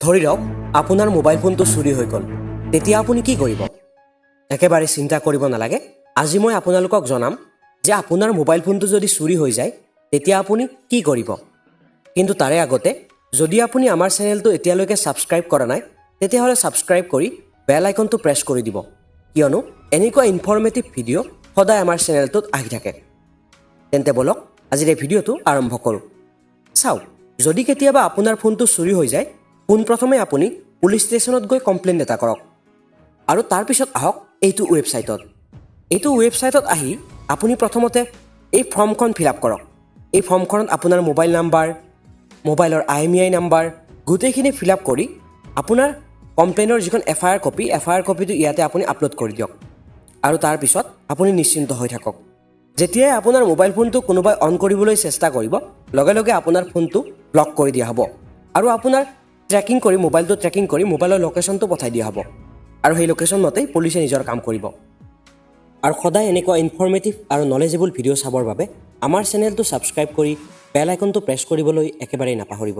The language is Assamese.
ধৰি লওক আপোনাৰ মোবাইল ফোনটো চুৰি হৈ গ'ল, তেতিয়া আপুনি কি কৰিব? একেবাৰে চিন্তা কৰিব নালাগে। আজি মই আপোনালোকক জনাম যে আপোনাৰ মোবাইল ফোনটো যদি চুৰি হৈ যায়, তেতিয়া আপুনি কি কৰিব। কিন্তু তাৰে আগতে যদি আপুনি আমাৰ চেনেলটো এতিয়ালৈকে ছাবস্ক্ৰাইব কৰা নাই, তেতিয়াহ'লে ছাবস্ক্ৰাইব কৰি বেল আইকনটো প্ৰেছ কৰি দিব, কিয়নো এনেকুৱা ইনফৰ্মেটিভ ভিডিঅ' সদায় আমাৰ চেনেলটোত আহি থাকে। তেন্তে ব'লক, আজিৰ এই ভিডিঅ'টো আৰম্ভ কৰোঁ। চাওক, যদি কেতিয়াবা আপোনাৰ ফোনটো চুৰি হৈ যায়, পোনপ্ৰথমে আপুনি পুলিচ ষ্টেচনত গৈ কমপ্লেইন এটা কৰক আৰু তাৰপিছত আহক এইটো ৱেবছাইটত। এইটো ৱেবছাইটত আহি আপুনি প্ৰথমতে এই ফৰ্মখন ফিল আপ কৰক। এই ফৰ্মখনত আপোনাৰ মোবাইল নাম্বাৰ, মোবাইলৰ আইএমইআই নাম্বাৰ গোটেইখিনি ফিল আপ কৰি আপোনাৰ কমপ্লেইনৰ যিখন এফআইআৰ কপি, এফআইআৰ কপিটো ইয়াতে আপুনি আপলোড কৰি দিয়ক আৰু তাৰপিছত আপুনি নিশ্চিন্ত হৈ থাকক। যেতিয়াই আপোনাৰ মোবাইল ফোনটো কোনোবাই অন কৰিবলৈ চেষ্টা কৰিব, লগে লগে আপোনাৰ ফোনটো ব্লক কৰি দিয়া হ'ব আৰু আপোনাৰ ট্ৰেকিং কৰি, মোবাইলটো ট্ৰেকিং কৰি মোবাইলৰ লোকেশ্যনটো পঠাই দিয়া হ'ব আৰু সেই লোকেশ্যন মতেই পুলিচে নিজৰ কাম কৰিব। আৰু সদায় এনেকুৱা ইনফৰ্মেটিভ আৰু নলেজেবল ভিডিঅ' চাবৰ বাবে আমাৰ চেনেলটো ছাবস্ক্ৰাইব কৰি বেল আইকনটো প্ৰেছ কৰিবলৈ একেবাৰেই নাপাহৰিব।